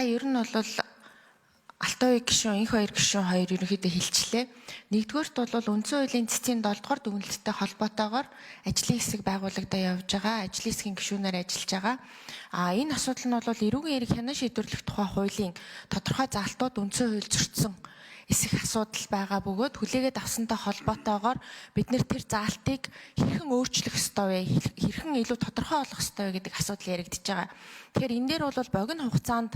Ер нь бол Алтан гишүүн, инх хоёр гишүүн хоёр ерөнхийдөө хилчлээ. Нэгдүгээрт бол үндсэн хуулийн цэцгийн 7 дугаар дүгнэлттэй холбоотойгоор ажлын хэсэг байгуулагдаа явж байгаа. Ажлын хэсгийн гишүүнээр ажиллаж байгаа. А энэ асуудал нь бол эрүүгийн эрэг хянан шийдвэрлэх тухай хуулийн тодорхой заалтууд үндсэн хууль зөрчсөн эсэх асуудал байгаа бөгөөд хүлээгээд авсантай холбоотойгоор бид нэр тэр заалтыг хэрхэн өөрчлөх ёстой вэ? Хэрхэн илүү тодорхой болгох ёстой вэ гэдэг асуудал яригдж байгаа. Тэгэхээр энэ дээр бол богино хугацаанд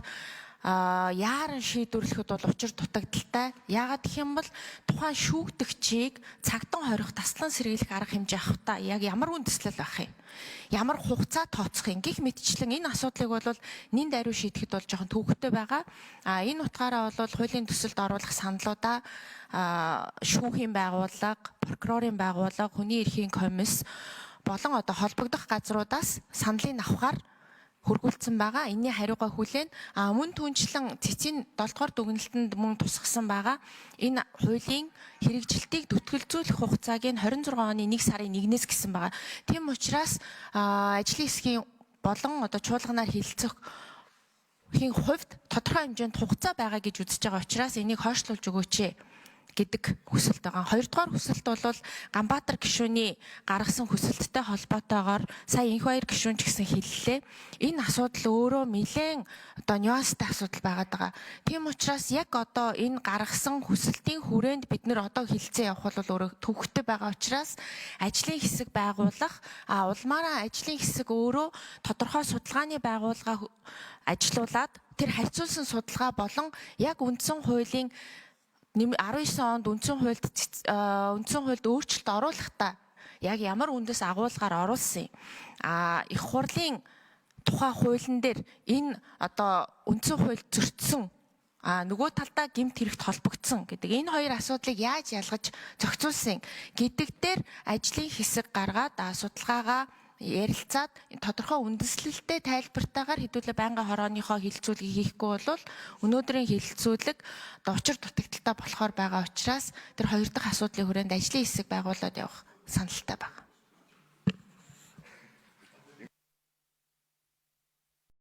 яаран шийдвэрлэхэд бол учир дутагдaltaй. Яагаад гэх юм бол тухайн шүүгдэгчийг цагтан хорих таслан сэргийлэх арга хэмжээ авахтаа яг ямар үндэслэл байх юм? Ямар хугацаа тооцох юм? Гэх мэтчлэн энэ асуудлыг бол нэн даруй шийдэхэд бол жоохон төвөгтэй байгаа. А энэ утгаараа бол хуулийн төсөлд оруулах саналуудаа шүүхийн байгууллага, прокурорын байгууллага, хүний эрхийн комисс болон одоо холбогдох газруудаас саналыг авахар хөргүүлсэн байгаа. Энийний хариугаа хүлээн. А мөн түнчлэн цэцгийн 7 дугаар дүгнэлтэнд мөн тусгасан байгаа. Энэ хуулийн хэрэгжилтийг зүтгэлзүүлэх хугацааг нь 26 оны 1 сарын 1-ээс гэсэн байгаа. Тийм учраас ажлын хэсгийн болон одоо чуулганаар хилцэх хийн хувьд тодорхой хэмжээнд хугацаа байгаа гэж үзэж байгаа учраас энийг хойшлуулж өгөөч гэдэг хүсэлт байгаа. Хоёрдугаар хүсэлт бол Ганбаатар гишүүний гаргасан хүсэлттэй холбоотойгоор сая инх баяр гишүүн ч гэсэн хэллээ. Энэ асуудал өөрөө нэлээд одоо нюанстай асуудал байгаад байгаа. Тийм учраас яг одоо энэ гаргасан хүсэлтийн хүрээнд бид нэр одоо хилцээ явах бол өөрөө төвхтэй байгаа учраас ажлын хэсэг байгуулах, а улмаараа ажлын хэсэг өөрөө тодорхой судалгааны байгууллага ажилуулад тэр харьцуулсан судалгаа болон яг үндсэн хуулийн 19 онд үндсэн хуульд өөрчлөлт оруулахдаа яг ямар үндэс агуулгаар оруулсан юм. А их хурлын тухай хуулийн дээр энэ одоо үндсэн хууль зөрчсөн, а нөгөө талдаа гэмт хэрэгт холбогдсон гэдэг энэ хоёр асуудлыг яаж ялгаж зохицуулсан гэдэг дээр ажлын хэсэг гаргаад судалгаагаа ярилцаад тодорхой үндэслэлтэй тайлбартайгаар хэдүүлээ байнгын хорооныхоо хилцүүлгийг хийхгүй бол өнөөдрийн хилцүүлэг одоо учир дутагдалтай болохоор байгаа учраас тэр хоёр дахь асуудлын хүрээнд ажлын хэсэг байгуулад явах саналтай байна.